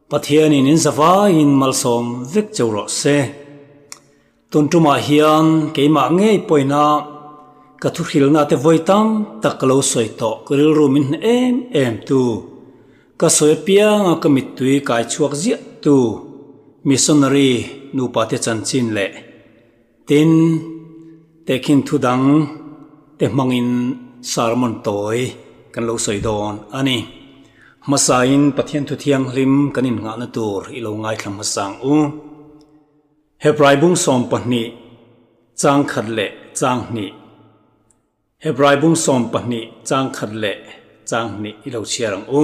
Pathianin in zavaiin malsawm vek cheu rawh se. Tun tumah hian keimah ngei pawina ka thuhrilna te vawi tam tak ka lo sawi tawh ka rilru min hne em em tu, ka sawi apianga ka mittui kai chhuak ziah tu missionary nupa te chanchin leh Tin, tehkhin thu dang te hmangin sermon tawi kan lo sawi dawn a ni. Hmasain Pathian thu thianghlim kan innghahna tur i lo ngaithla hmasa ang u. Hebrai bung 12, chang khat leh chang hnih. Hebrai bung 12 chang khat leh chang hnih i lo chhiar ang u.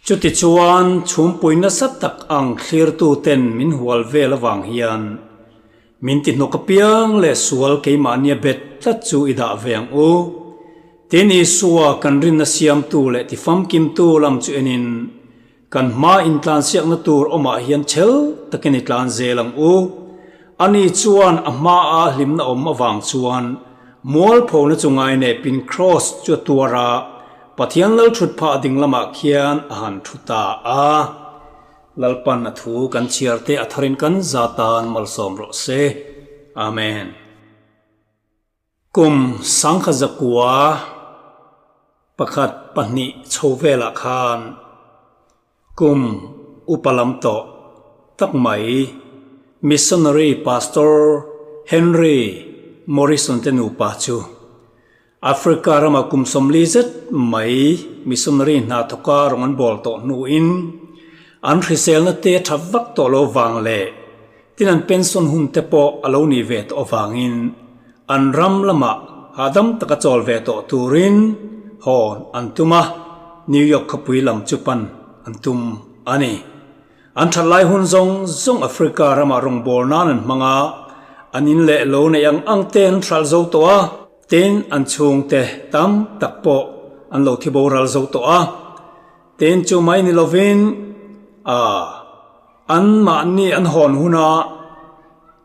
Chutichuan chhumpui nasa tak ang thlirtuten min hual vel avang hian min ti hnawk apiang leh sual keimahnia bet tlat chu i dah ve ang u. Tin Isua kan rinna siamtu leh tifamkimtu lam chu enin Kan hma intlansiakna tur awmah hian chhel takin i tlan zel ang u. Ani chuan a hmaa hlimna awm avang chuan mualphona chu ngainepin Kraws chu a tuar a, Pathian lal thut phah ding lamah khian a han thu ta a. Lalpan a thu kan chhiar te a tharin kan za tan malsawm rawh se. Amen. Kum 1900 pakhat pahnih chho velah khan kum upa lam tawh tak mai Missionary Pastor Henry Morrison te nupa chu Africa rama kum 40 zet mai missionary hna thawka rawn an bawl tawh hnuin an hriselna te tha vak tawh lo vang leh Tin an pension hun te pawh a lo nih ve tawh avangin an ram lamah hahdam taka chawl ve tawh turin hawn an tum a, New York khawpui lam chu pan an tum a ni. An that lai hun zawng zawng Africa ramah rawngbâwl nan an hmang a, an in leh lo neih ang ang te an hralh zo tawh a, tin an chhungte tam tak pawh an lo thi boral zo tawh a, tin chu mai ni lovin a. An mahni an hawn huna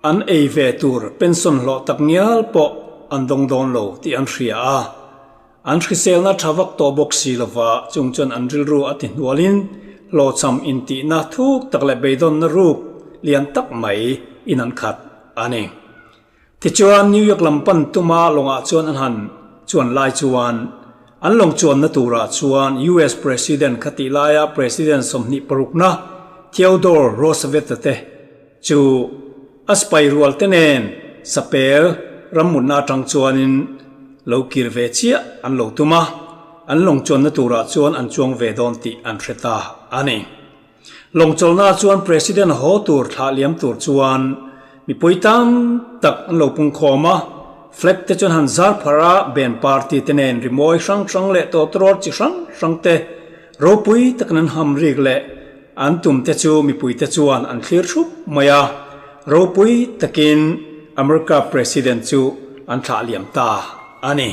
an ei ve tur pension hlawh tak ngial pawh an dawng dawn lo tih an hria a. An hriselna tha vak tawh bawk si lova chung chuan an rilru a ti hnualin hlawhchham intihna thuk tak leh beidawnna ruk lian tak mai in an khat a ni. Tichuan, New York lam pan tuma lawngah chuan an han chuan lai chuan, an lawng chuanna turah chuan US President kha tih laia President 26na Theodore Roosevelt-a te chu a sipai rual te nen sapel rammutna atang chuanin lo kir ve chiah an lo tum a, an lawng chuanna turah chuan an chuang ve dawn tih an hre ta a ni. Lawngchawlhna chuan President haw tur thlah liam tur chuan mipui tam tak an lo pungkhawm a, flag te chuan han zar pharh a, band party te nen rimawi hrang hrang leh tawtawrawt chi hrang hrang te ropui takin an ham rik leh an tum te chu mipui te chuan an thlir thup mai a, ropui takin America President chu an thlah liam ta a ni.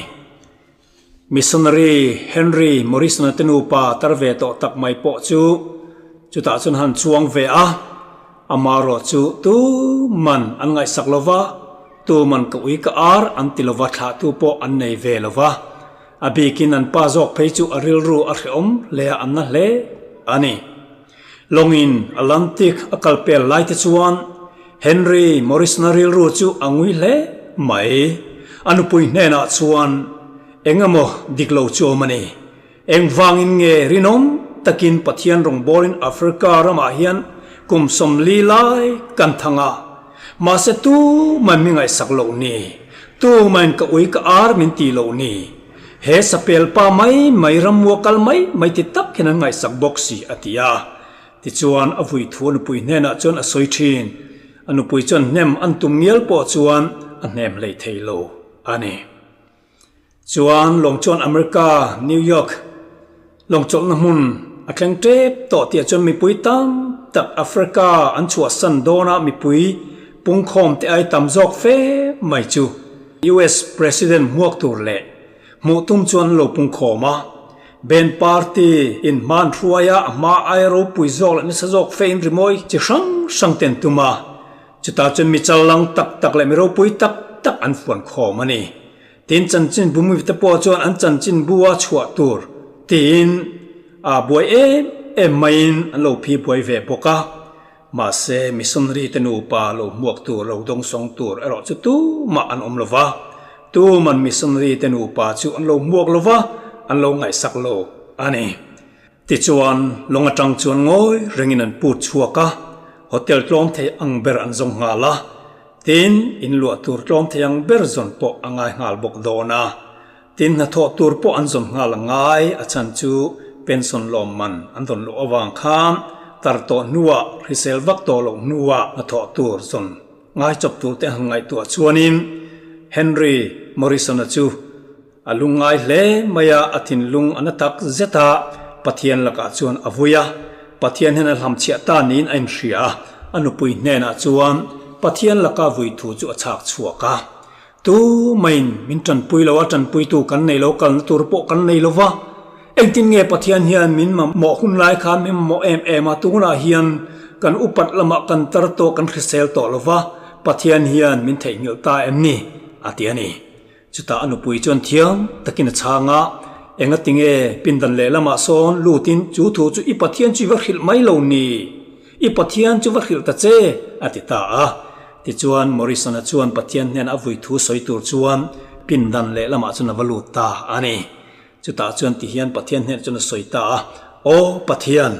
Missionary Henry Morrison-a te nupa tar ve tawh tak mai pawh chu chutah chuan han chuang ve a, amarawh chu tu man an ngaihsak lo va, tu man ka ui ka ar an ti lo va, thlahtu pawh an nei ve lo va. A bikin an pa zawk phei chu a rilru a hrehawm hle a, an na hle a ni. Lawngin Atlantic a kal pel lai te chuan Henry Morrison-a rilru chu a ngui hle mai. A nupui hnenah chuan, Eng emaw dik lo chu awm a ni. Engvangin nge rinawm takin Pathian rawngbawlin Africa ramah hian kum 40 lai kan thang a, mahse tumain mi ngaihsak loh ni, tumain ka ui ka ar min tih loh ni. He sapel pa mai mai ramua kal mai mai ti tak hian an ngaihsak bawk si, a ti a. Tichuan a vui thu a nupui hnenah chuan a sawi thin. A nupui chuan hnem an tum ngial pawh chuan a hnem hlei thei lo a ni. Chuan lawng chuan America, New York lawng chawlhna hmun a thleng tep tawh tih ah chuan mipui tam tak Africa an chhuahsan dawnah mipui pungkhawm te ai tam zawk fe mai chu US President hmuak tur leh hmuh tum chuan an lo pungkhawm a. Band party in hma an hruai a, a hma aia ropui zawk leh nasa zawk fe in rimawi chi hrang hrang te an tum a. Chutah chuan mi challang tak tak leh mi ropui tak tak an fuan khawm a ni. Tin chanchin bu mite pawh chuan an chanchin bu a chhuah tur tiin a buai em em maiin an lo phi buai ve bawk a. Mahse, missionary te nupa lo hmuak tur, lo dawngsawng tur erawh chu tumah an awm lo va. Tuman missionary te nupa chu an lo hmuak lo va, an lo ngaihsak lo a ni. Tichuan, lawng atang chuan ngawi rengin an put chhuak a, hotel tlawm thei ang ber an zawng nghal a, tin, in luah tur tlawm thei ang ber zawn pawh a ngai nghal bawk dawn a. Tin, hnathawh tur pawh an zawn nghal a ngai, a chhan chu pension lawm man an rawn luh avang khan tar tawh hnuah, hrisel vak tawh loh hnuah hnathawh tur zawn ngai chawp tur te han ngaihtuah chuanin Henry Morrison-a chu A lungngai hle mai a, a thinlung a na tak zet a, Pathian lakah chuan a vui a. Pathian hian a hlamchhiah ta niin a inhria a, a nupui hnenah chuan Pathian laka vui thu chu a chhak chhuak a. Tu maiin min tanpui lo a, tanpuitu kan nei lo, kalna tur pawh kan nei lo va. Engtin nge Pathian hian min mamawh hun lai khan min mamawh em em a, tunah hian kan upat lamah kan tar tawh, kan hrisel tawh lo va, Pathian hian min theihnghilh ta em ni? a ti a ni. Chutah a nupui chuan thiam takin a chhang a, Enga tinge pindan lehlamah sawn lutin chu thu chu i Pathian chu i va hrilh mai lo ni? I Pathian chu va hrilh ta che, a ti ta a. Tichuan Morrison-a chuan Pathian hnenah a vui thu sawi tur chuan pindan lehlamah chuan a va lut ta a ni. Chutah chuan tihian Pathian hnenah chuan a sawi ta a, Aw Pathian,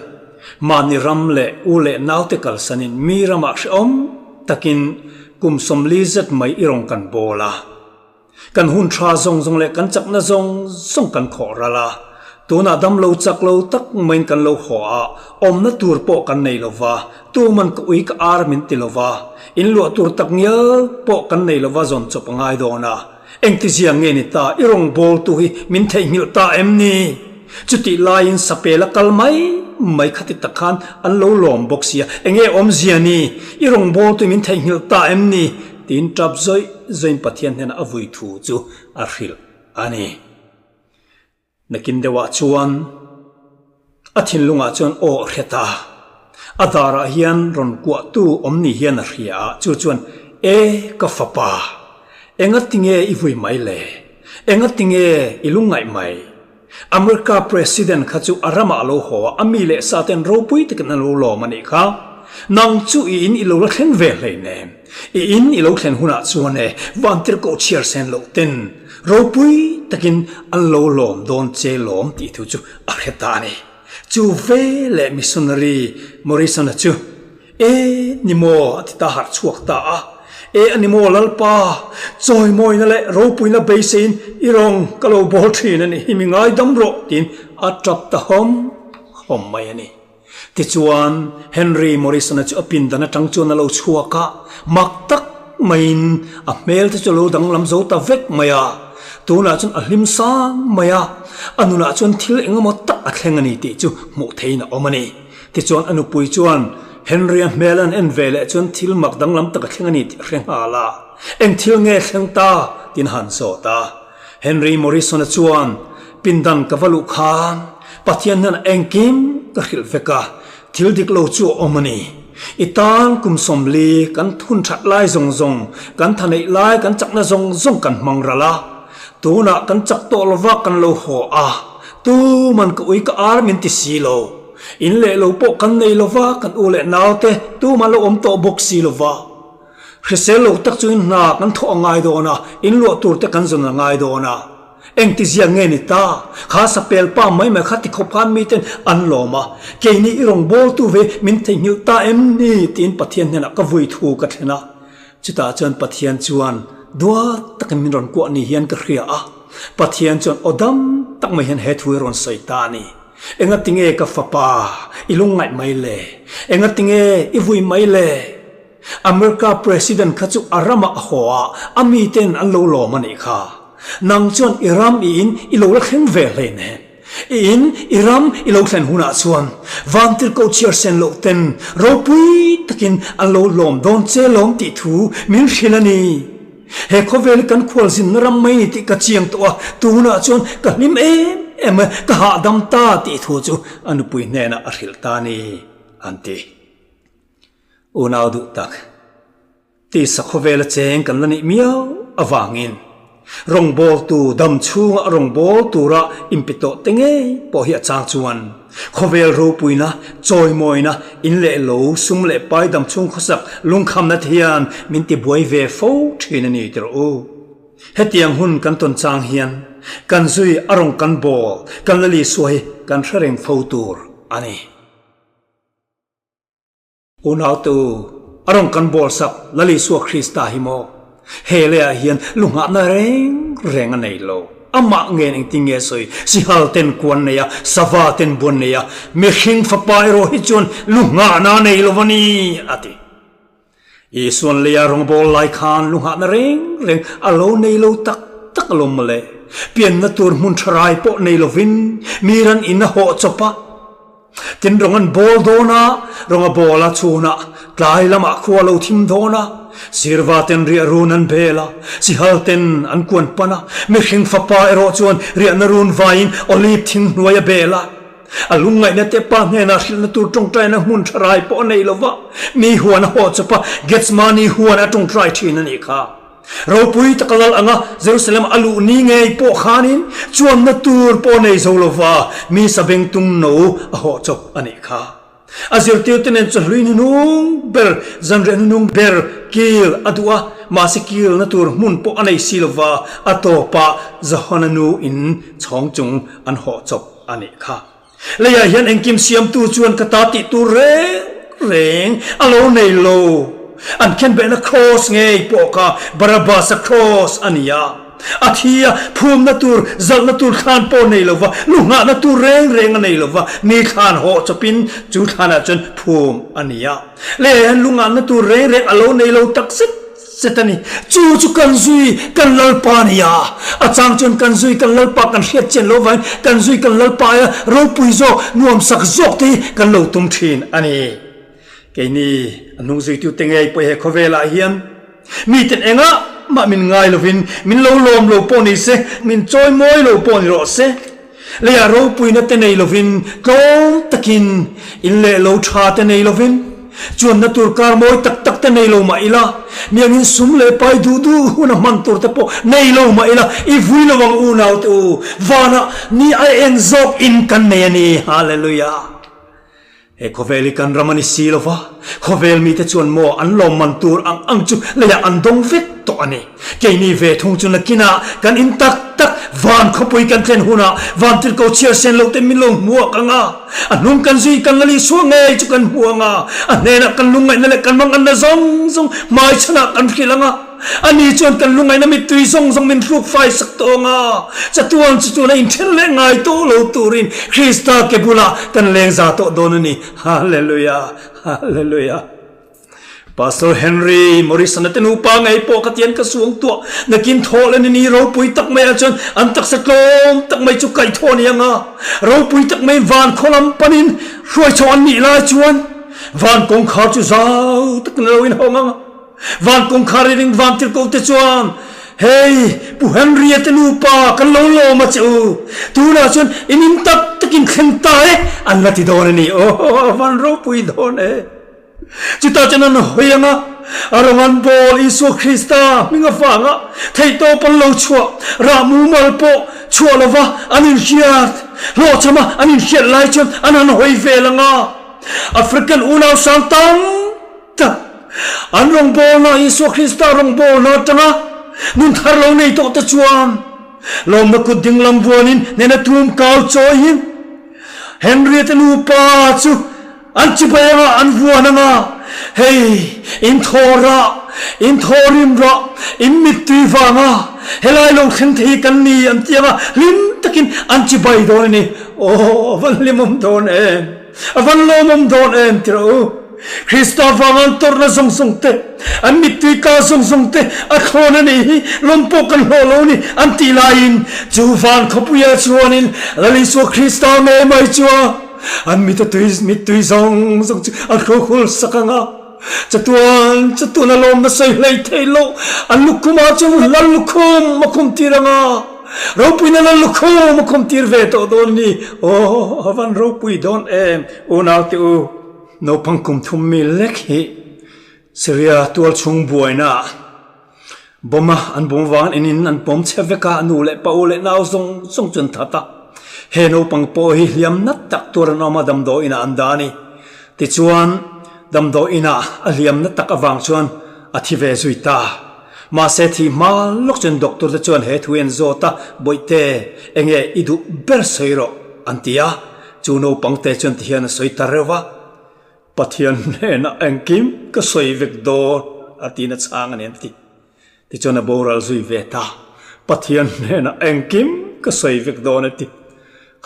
mahni ram leh u leh naute kalsanin mi ramah hrehawm takin kum 40 zet mai i rawn kan bawl a. Kan hun tha zawng zawng leh kan chakna zawng zawng kan khawh ral a. Tunah damlo chak lo tak maiin kan lo haw a, awmna tur pawh kan nei lo va, tuman ka ui ka ar min ti lo va, inluah tur tak ngial pawh kan nei lo va zawn chawp a ngai dawn a. Engtizia nge ni ta i rawngbawltu hi min theihnghilh ta em ni? Chutih laiin sapel a kal mai mai khati tak khan an lo lawm bawk sia, enge awmzia ni? I rawngbawltu hi min theihnghilh ta em ni? Tiin tap zawih zawihin Pathian hnenah a vui thu chu a hrilh a ni. Nakin deuhah chuan a thinlungah chuan aw a hre ta. A darah hian rawn kuahtu awm ni hian a hria a, chu chuan, E ka fapa, engatinge i vui mai le? Engatinge i lungngaih mai? America President kha chu a ramah a lo haw a, a mi leh sa ten ropui takin an lo lawm a nih kha. Nang chu i in i lo la thleng ve hleinem. I in i lo thlen hunah chuan e vantirhkoh chhiar sen loh ten ropui takin an lo lawm dawn che lawm tih thu chu a hre ta a ni. Chu ve leh missionary Morrison-a chu E ni maw a ti ta harh chhuak ta a. E a ni maw Lalpa, chawimawina leh ropuina beiseiin i rawng ka lo bawl thin a ni hi mi ngaidam rawh tiin a tap ta hawm hawm mai a ni. Tichuan, Henry Morrison-a chu a pindan atang chuan a lo chhuak a, mak tak maiin a hmel te chu a lo danglam zo ta vek mai a. Tunah chuan a hlim sang mai a, a nunah chuan thil eng emaw tak a thleng a ni tih chu hmuh theihin a awm a ni. Tichuan, a nupui chuan Henry-a hmel an en ve leh chuan thil mak danglam tak a thleng a ni tih a hre nghal a. Eng thil nge thleng ta? tiin a han zawt a. Henry Morrison-a chuan, Pindan ka va luh khan Pathian hian engkim ka hrilh vek a, thil dik lo chu a awm a ni. I tan kum 40 kan thun that lai zawng zawng, kan tha neih lai, kan chakna zawng zawng kan hmang ral a. Tunah kan chak tawh lova kan lo haw a, tuman ka ui ka ar min ti si lo. In leh lo pawh kan nei lova, kan u leh naute tuman lo awm tawh bawk si lova. Hrisel lo tak chuin hna kan thawh a ngai dawn a, in luah tur te kan zawn a ngai dawn a. Engtizia nge ni ta? Kha sapel pa mai mai kha tikhawp khan miten an lawm a, keini i rawn bawltu ve min theihnghilh ta em ni? tiin Pathian hnenah ka vui thu ka thlen a. Chutah chuan Pathian chuan duat takin min rawn kuah ni hian ka hria a. Pathian chuan aw dam tak mai hian he thu hi rawn sawi ta a ni. Engatinge ka fapa i lungngaih mai le? Engatinge i vui mai le? America President kha chu a ramah a haw a, a miten an lo lawm a nih kha. Nang chuan i ram i in i lo la thleng ve hlein em? I in, i ram i lo thlen hunah chuan vantirhkoh chhiar sen loh ten ropui takin an lo lawm dawn che lawm tih thu min hrilh a ni. He khawvel hi kan khualzinna ram mai ni tih ka chiang tawh a, tunah chuan ka hlim em em a, ka hahdam ta tih thu chu a nupui hnenah a hrilh ta a ni, an ti. Unau duh tak, tisa khawvela cheng kan la nih miau avangin rawngbawltu dam chhunga rawngbâwl tura inpe tawh te ngei pawh hi a chang chuan. Khawvel ropuina, chawimawina, in leh lo, sum leh pai dam chhung khawsak lungkhamna te hian min ti buai ve fo thin a ni ti rawh u. Hetiang hun kan tawn chang hian kan zui a rawng kan bawl kan la Isua hi kan hre reng fo tur a ni. Unau te u, a rawn kan bawl sak Lal Isua Krista hi maw? He leiah hian lunghahna reng reng a nei lo. Amah ngen engtin nge sawi? Sihal ten kuan nei a, sava ten buan nei a, mihring fapa erawh hi chuan lunghahna a nei lo a ni, a ti. Isuan leia rawngbâwl lai khân lunghahna reng reng a lo nei lo tak tak alawm mawle. Pianna tur hmun ṭha rai pawh nei lovin mi ran in a hawh chawp a. Tin, rawng an bâwl dâwn a, rawng a bâwl a chhûnah tlai lamah khua lo thim dâwn a, sirva ten riah rûn an bêl a, sihal ten an kuan pan a, mihring fapa erawh chuan riahna rûn vaiin olive thing hnuai a bêl a. A lungngaihna te pa hnenah hrilhna tur tawngtaina hmun tha rai pawh a nei lo va, mi huan a haw chawp a, Gethsemane huan a tawngtai thin a nih kha. Ropui taka lal anga Jerusalem a luh ni ngei pawh khanin chuanna tur pawh a nei zo lo va, mi sabengtung no a haw chawp a nih kha. A zirtirte nen chawhlui hnuhnung ber, zanriah hnuhnung ber kil a duh a, mahse kilna tur hmun pawh a nei si lo va, a tawpah Johana nu in chhawng chung an haw chawp a nih kha. Leiah hian engkim siamtu chuan ka ta tih tur reng reng a lo nei lo. An khenbehna kraws ngei pawh kha Barabbas-a kraws a ni a. A thi a, phumna tur, zalhna tur thlan pawh nei lo va, lu nghahna tur reng reng a nei lo va, mi thlan hawh chawpin chu thlanah chuan phum a ni a. Leiah hian lu nghahna tur reng reng a lo nei lo takzet. Zet a ni. Chu chu kan zui kan Lalpa a ni a. A chang chuan kan zui kan Lalpa kan hriat chian lo vangin kan zui kan Lalpa aia ropui zawk, nuamsak zawk te hi kan lo tum thin a ni. Keini a hnung zuitute ngei pawh he khawvelah hian miten engah mah min ngai lovin min lo lawm lo pawh ni se, min chawi mawi lo pawh ni rawh se. Leiah ropuina te nei lovin tlawm takin in leh lo tha te nei lovin chuanna tur kar mawi tak tak te nei lo mah ila, miangin sum leh pai duh duh hun a hman tur te pawh nei lo mah ila, i vui lo ang unau te u, vanah ni a eng zawk in kan nei a ni. Hallelujah! He khawvel hi kan ram a ni si lo va, khawvel mite chuan maw an lawmman tur ang ang chu leiah an dawng vek tawh a ni. Keini ve thung chu nakinah kan in tak tak van khawpui kan thlen hunah vantirhko chhiar sen loh te min lo hmuak ang a, a hnung kan zui kan la Isua ngei chu kan hmu ang a, a hnenah kan lungngaihna leh kan manganna zawng zawng hmaichhanah kan hrilh ang a. Ani chuan kan lungaihna mittui zawng zawng min hruk fai sak tawh ang a, chatuan chu chuan a inthen leh ngai tawh lo turin Krista ke bulah kan leng za tawh dawn a ni. Hallelujah! Hallelujah! Pastor Henry Morrison-a te nupa ngei pawh ka tian ka suang tuah. Nakin thawh leh ni ropui tak maiah chuan an taksa tlawm tak mai chu kaih thawh a ni ang a. Ropui tak mai van khaw lam panin hruai chho an nih lai chuan van kawngkhar chu zau takin a lo inhawng ang a. Van kawngkhar i ring van tirhkoh te chuan, Hei, Pu Henry-a te nupa kan lo lawm a che u. Tunah chuan in in tak takin thleng ta e, an la ti dawn a ni. Aw, a van ropui dawn e. Chutah chuan an hawi ang a, a rawng an bawl Isua Krista hming avanga theihtawp an lo chhuah, rah mumal pawh chhuah lova an inhriat, hlawhchhama an inhriat lai chuan an han hawi vel ang a. African unau sang tam Tak, an rawngbawlna, Isua Krista rawngbawlna atanga nun thar lo nei tawh te chuan lawmna kut dinglam vuanin nena tum kau chawiin Henry te nupa chu an chibai anga an vuan anga, Hei, in thaw rah, in thaw rim rah, in mittui vanga helai lo thleng thei hi kan ni an ti anga hlim takin an chibai dawn a ni. Aw, a van hlimawm dawn em! A van lawmawm dawn em ti rawh u. Krista vanga an tawrhna zawng zawng te, an mittui tla zawng zawng te a thlawn a nih hi lawm pawh kan hlawh lo ni an tih laiin chu van khawpuiah chuanin Lal Isua Krista ngei mai chua an mit a tui mittui zawng zawng chu a hruhul sak ang a. Chatuan chatuan a lawmna sawi hlei thei loh an lukhumah chuan Lal lukhum a khum tir ang a, ropuina Lal lukhum a khum tir ve tawh dawn ni. Aw, a van ropui dawn em unaute u. Naupang kum thum mi lek hi Syria tual chhung buaina ah bomb a an bawm vangin in in an pawm chhe vek a, nu leh pa u leh nau zawng zawng chu an that a. He naupang pawh hi hliam nat tak tur an awm a, damdawi inah an dah a ni. Tichuan, damdawi inah a hliam nat tak avang chuan a thi ve zui ta. Mahse, thi hma lawk chuan doctor te chuan he thu hi an zawt a, Bawihte, enge i duh ber sawi rawh, an ti a. Chu naupang te chuan tihian a sawi ta reuh a. Pathian hnenah engkim ka sawi vek dawn a tiin a chhang a ni an ti. Tichuan a boral zui ve ta. Pathian hnenah engkim ka sawi vek dawn a ti.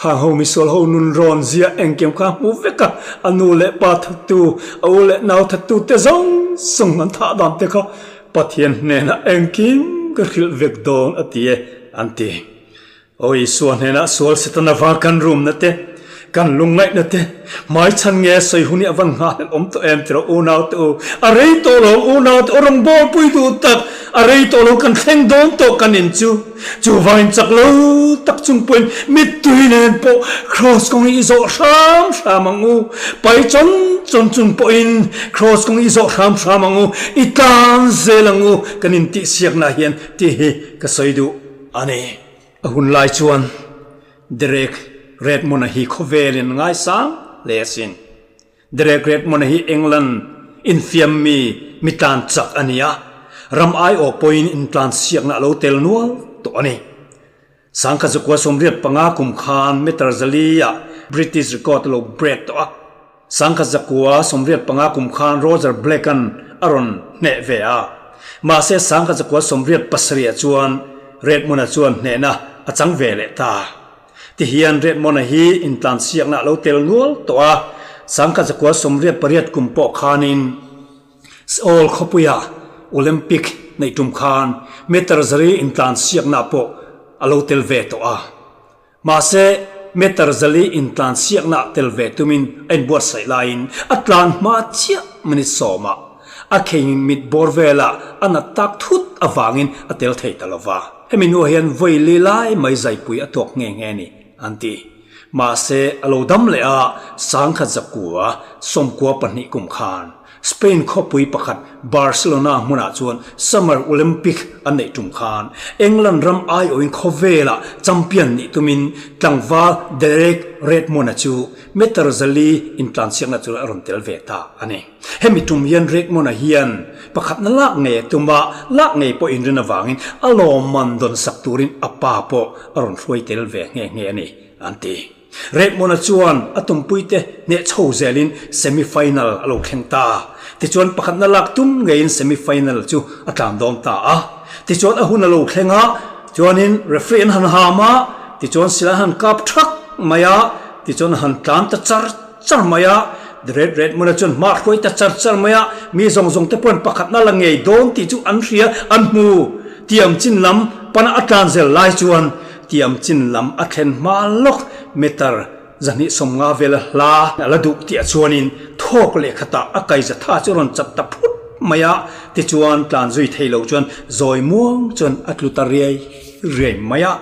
Khang ho misual ho nun rawn zia engkim kha a hmu vek a, a nu leh pa thattu, a u leh nau thattu te zawng zawng an thah dan te kha Pathian hnenah engkim ka hrilh vek dawn a ti e an ti. Aw Isua hnenah sual Setana var kan rumna te, kan lungngaihna te, hmaichhan nge sawi hun hi a van nghahhlelh awm tawh em tiraw unau te u, a rei tawh lo unau te u rawngbâwl pui duh tak, a rei tawh lo kan thleng dawn tawh kan in chu, chuvangin chak lo tak chung pawhin mittui nen pawh kraws kawng hi i zawh hram hram ang u, pai chawn chawn chung pawhin kraws kawng hi i zawh hram hram ang u, i tlan zel ang u kan intihsiaknaah hian tih hi ka sawi duh. A ni. A hun lai chuan Derek Redmond-a hi khawvelin ngaisang hle asin. Derek Redmond-a hi England infiam mi mi tlan chak a ni a, ram aiawh pawhin intlansiakna a lo tel nual tawh a ni. Sangkhat zakua 85 kum khan meter zali-ah British record a lo break tawh a. Sangkhat zakua 85 kum khan Roger Black-a'n a rawn hneh ve a. Mahse sangkhat zakua 87 ah chuan Redmond-a chuan hnehna a chang ve leh ta. Tihian Redmond-a hi intlansiakna a lo tel nual tawh a, sangkhat zakua 88 kum pawh khanin Seoul khawpuia Olympic neih tum khan meter zari intlansiakna pawh a lo tel ve tawh a. Mahse, meter zali intlansiakna tel ve tumin a inbuatsaih laiin a tlan hma chiah minute sawmah a kheng mit bawr velah a nat tak thut avangin a tel thei ta lo va. Hemi hnuah hian vawi li lai mai zaipui a tuak nghe nghe a ni, an ti. Mahse, a lo dam leh a, sangkhat zakua 92 kum khan Spain khawpui pakhat Barcelona hmunah chuan Summer Olympic an neih tum khan England ram aiawhin khawvelah champion nih tumin tlangval Derek Redmond-a chu meter zali intlansiakna chu a rawn tel ve ta a ni. Hemi tum hian Redmond-a hian pakhatna lak ngei a tum a, lak ngei pawh inrin avangin a lawmman dawn sak turin a pa pawh a rawn hruai tel ve nghe nghe a ni, an ti. Redmond-a chuan a tumpuite hneh chho zelin semi final a lo thleng ta. Tichuan pakhatna lak tum ngeiin semi final chu a tlan dawn ta a. Tichuan a hun a lo thleng a, chuanin referee an han ham a, tichuan silai an han kap thak mai a, tichuan a han tlan ta char char mai a. Red Redmond-a chuan hma a hruai ta char char mai a, mi zawng zawng te pawhin pakhatna la ngei dawn tih chu an hria, an hmu. Tiam chin lam pana a tlan zel lai chuan Tiam chin lam a thlen hma lawk meter 250 vela hla a la duh tih a chuanin thawk leh khatah a kaiza tha chu a rawn chat ta phut mai a, tichuan tlan zui thei lo chuan zawi muang chuan a tlu ta riai riai mai a.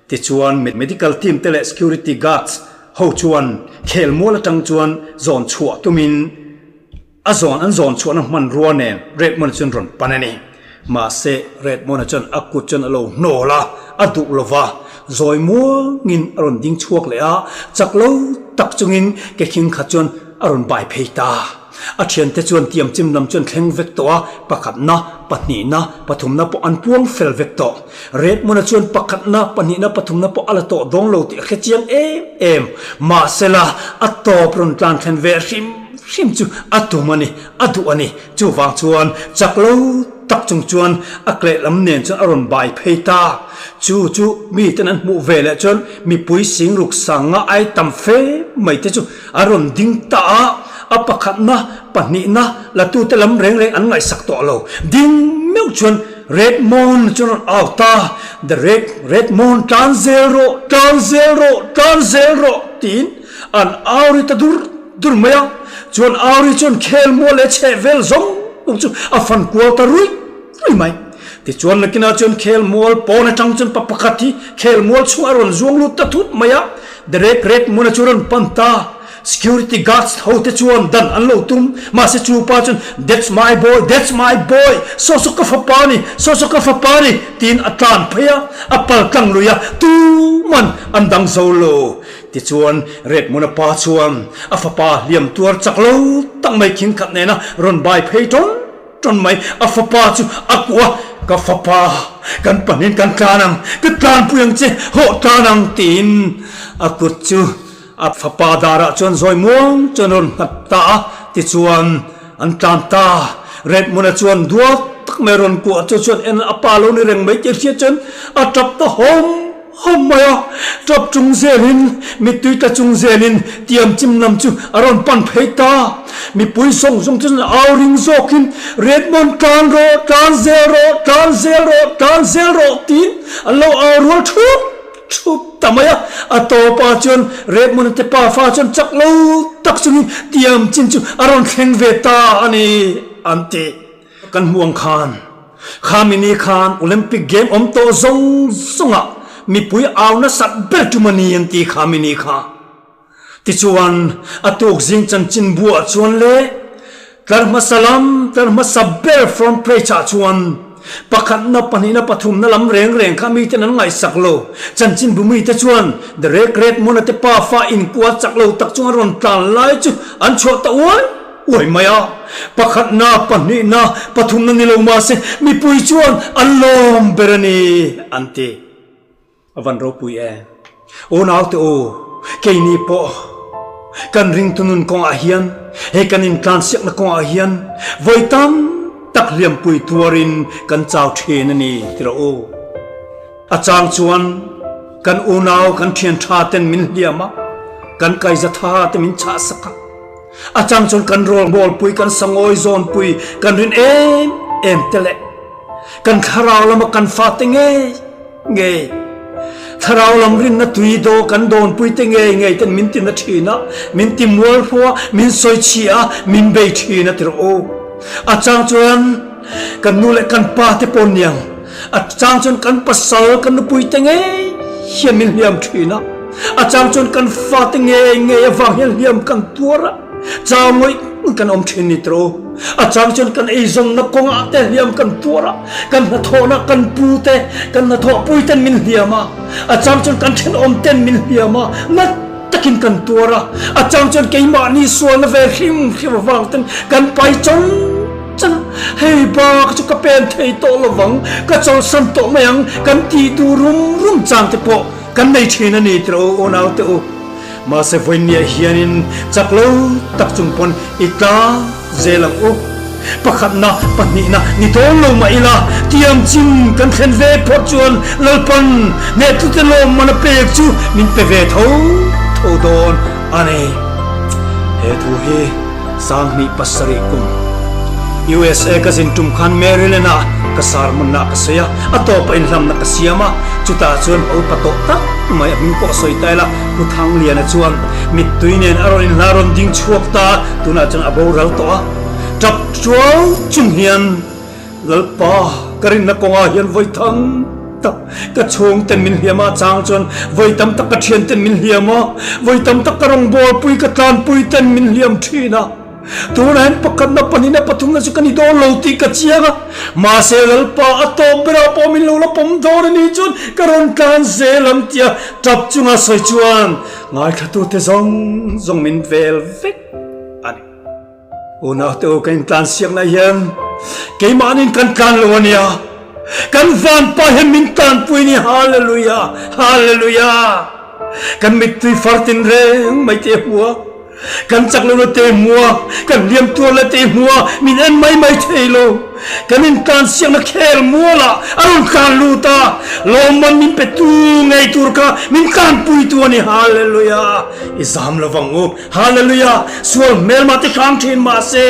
Tichuan medical team te leh security guards ho chuan khelmual atang chuan zawn chhuah tumin, A zawn an zawn chhuahna hmanrua nen Redmond-a chuan rawn pan a ni. Mahse, Redmond-a chuan a kut chuan a lo hnawl a, a duh lo va. Zawi muangin a rawn ding chhuak leh a, chak lo tak chungin ke khing khat chuan a rawn bai phei ta. A thiante chuan tiamchim lam chuan thleng vek tawh a, pakhatna, pahnihna, pathumna pawh an puang fel vek tawh. Redmond-a chuan pakhatna, pahnihna, pathumna pawh a la tawh dawng lo tih a hre chiang em em. Mahsela, a tawp rawn tlan thlen ve hrim hrim chu a tum a ni, a duh a ni. Chuvang chuan chak lo tak chung chuan a kleh lam nen chuan a rawn bai phei ta. Chu chu miten an hmuh ve leh chuan mipui singruk sanga ai tam fe mai te chu a rawn ding ta a, a pakhatna, pahnihna latute lam reng reng an ngaihsak tawh lo. Ding meuh chuan Redmond chu rawn au ta, The Red, Redmond tlan zel rawh, tlan zel rawh, tlan zel rawh tiin an au ri ta dur dur mai a. Chuan au ri chuan khelmual leh chheh vel zawng zawng chu a fan kual ta ruih ruih mai. Tichuan nakinah chuan khelmual pawn atang chuan pa pakhat hi khelmual chhungah a rawn zuang lut ta thut mai a, The Red, Redmond-a chu rawn pan ta. Security guards ho te chuan dan an lo tum, mahse chu pa chuan That's my boy, that's my boy, saw saw ka fapa a ni, saw saw ka fapa a ni tiin a tlan phei a, a pal tlang lui a, tuman an dang zo lo. Tichuan Redmond-a pa chuan a fapa hliam tuar chak lo tak mai khing khat nena rawn bai phei tawn tawn mai, a fapa chu a kuah a, Ka fapa, kan pahnihin kan tlan ang, ka tlanpui ang che, hawh tlan ang tiin a kut chu A fapa darah chuan zawi muang chuan rawn nghat ta a, tichuan an tlan ta. Redmond-a chuan duat tak mai rawn kuah chu chuan en a pa lo ni reng mai tih a hriat chuan a tap ta hawm hawm mai a. Tap chung zelin, mittui tla chung zelin tiam chim lam chu a rawn pan phei ta. Mipui zawng zawng chu chuan au ring zawkin, Redmond tlan rawh, tlan zel rawh, tlan zel rawh, tlan zel rawh tiin an lo au rual thup. Thup ta mai a, a tawpah chuan Redmond-a te pafa chuan chak lo tak chungin tiam chin chu a rawn thleng ve ta a ni, an ti. Kan hmuh ang khan, khami ni khan Olympic game awm tawh zawng zawngah mipui au nasat ber tum a ni an ti khami ni kha. Tichuan, a tuk zing chanchin buah chuan le tlar hmasa lam, tlar hmasa ber front page ah chuan pakhatna, pahnihna, pathumna lam reng reng kha miten an ngaihsak lo. Chanchin bu mite chuan The Red Red Mona te pafa inkual chak lo tak chung a rawn tlan lai chu an chhuah ta uai uai mai a. Pakhatna, pahnihna, pathumna ni lo mahse mipui chuan an lawm ber a ni, an ti. A van ropui e. Aw naute aw, keini pawh kan ringtu nun kawngah hian, he kan intlansiakna kawngah hian vawi tam tak hliampui tuarin kan chau thin a ni ti rawh u. A chang chuan kan unau kan thian tha ten min hliam a, kan kaiza tha te min chahsak a, a chang chuan kan rawngbawlpui, kan sangawi zawnpui, kan rin em em te leh kan thlarau lama kan fate ngei Ngei. Thlarau lam rinna tui daw kan dawnpui te ngei ngei ten min ti na thin a, min ti mual hlua, min sawi chhi a, min bei thin a ti rawh u. A chang chuan kan nu leh kan pa te pawh niang, a chang chuan kan pasal kan nupui te ngei hian min hliam thin a, a chang chuan kan fa te ngei ngei avang hian hliam kan tuar a, chau ngawih kan awm thin ni ti rawh u. A chang chuan kan eizawnna kawngah te hliam kan tuar a, kan hnathawhna kan pu te, kan hnathawhpui ten min hliam a, a chang chuan kan thenawm ten min hliam a, nat takin kan tuar a, a chang chuan keimahni sualna ve hrim hrim avang ten kan pai chawn chawn a, hei bak chu ka pen thei tawh lovang, ka chawlhsan tawh mai ang kan tih duh rum rum chang te pawh kan nei thin a ni tiraw u naute u. Mahse vawinia hianin chak lo tak chung pawn i tla zel ang u. Pakhatna, pahnihna ni dawn lo mah ila, tiam chin kan thlen ve phawt chuan Lalpan hnehtute lawmman a pek chu min pe ve tho tho dawn a ni. He thu hi 2007 kum USA ka zin tum khan Maryland ah ka sermon ah ka sawi a, a tawpah inhlamna ka siam a, chutah chuan a upa tawh tak mai a hming pawh sawi ta ila, Pu Thangliana chuan mittui nen a rawn inhla rawn ding chhuak ta a, tunah chuan a boral tawh a, tap tuau chung hian Lalpa ka rinna kawngah hian vawi thang tak ka chhung ten min hliam a, chang chuan vawi tam tak ka thian ten min hliam a, vawi tam tak ka rawngbawlpui ka tlanpui ten min hliam thin a. Tunah hian pakhatna, pahnihna, pathumna chu ka ni dawn lo tih ka chiang a, mahse Lalpa a tawp berah pawh min lo la pawm dawn a nih chuan ka rawn tlan zel ang tia tap chunga sawi chuan ngaithlatute zawng zawng min vel vek a ni. Unaute u, kan intlan siakna hian keimahniin kan tlan lo a nia, kan vanpa hian min tlanpui a ni, Hallelujah, Hallelujah! Kan mittui far tinreng mai te hmu a. Kan chak lo la te hmu a, kan hliam tuar la te hmu a, min en mai mai thei lo. Kan intlan siakna khel mualah a rawn tlan lut a, lawmman min pe tu ngei tur kha min tlanpui tu a ni. Hallelujah! I zam lo vang u. Hallelujah! Sual hmelmah te hrang thin mahse,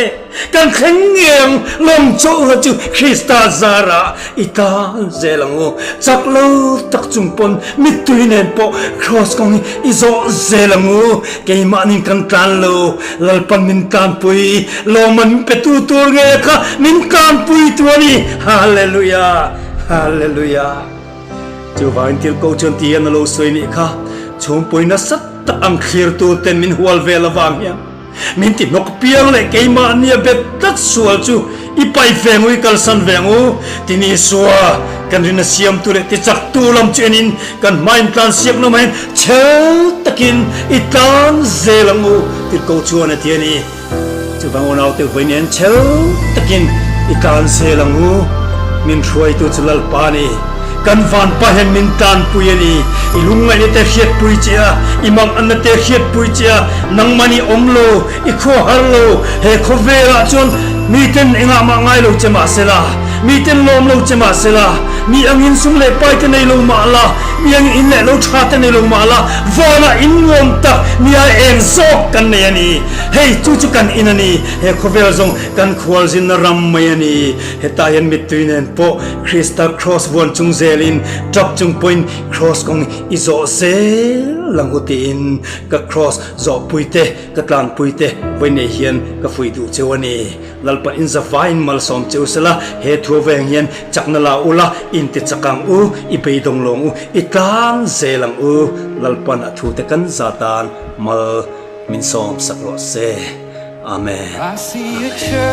kan thleng ngei ang, lawm chauhna chu Krista zarah I tan zel ang u. Chak lo tak chung pawn mittui nen pawh Kraws kawng hi i zawh zel ang u. Keimahnin kan tlan lo, Lalpan min tlanpui, lawmman min petu tur nge kha min tlanpui tu a ni. Hallelujah! Hallelujah! Chuvangin thil ko chuan ti hian a lo sawi nih kha, chhungpui nasat. tak ang thlirtuten min hual vel avang hian min ti hnawk piang leh keimahnia bet tlat sual chu i paih ve ang u, i kalsan ve ang u. Tin Isua kan rin a siamtu leh tichaktu lam chu enin kan hmain tlan siak na maiin chhel takin i tlan zel ang u tirhkoh chuan a ti a ni. Chuvang unaute vawi nen chhel takin i tlan zel ang u. Min hruaitu chu Lalpa a ni. Kan vanpa hian min tlanpui a ni. I lungngaihna te hriatpui che a, i manganna te hriatpui che a, nangmahni awm lo, i khuahar lo. He khawvelah chuan miten engah mah ngai lo che mah sela, miten lawm lo che mah sela, mi angin sum leh pai te nei lo mah la, mi angin in leh lo tha te nei lo mah la, vanah in nuam tak mi a eng zawk kan nei a ni. Hei chu chu kan in a ni, he khawvel zawng kan khualzinna ram mai a ni. Hetah hian mittui nen pawh Krista Kraws vuan chung zelin tap chung pawhin Kraws kawng i zawh zel ang u tiin ka Kraws zawhpui te, ka tlanpui te vawi nei hian ka fuih duh cheu a ni. Lalpan in zavaiin malsawm cheu sela, he thu aveng hian chakna la ula, in ti chak ang u, i beidawng lawng u, i tlang zel ang u. Lalpan a thu te kan za tan mal. Min sawm sak rawh se. Amen. I see a Amen. church.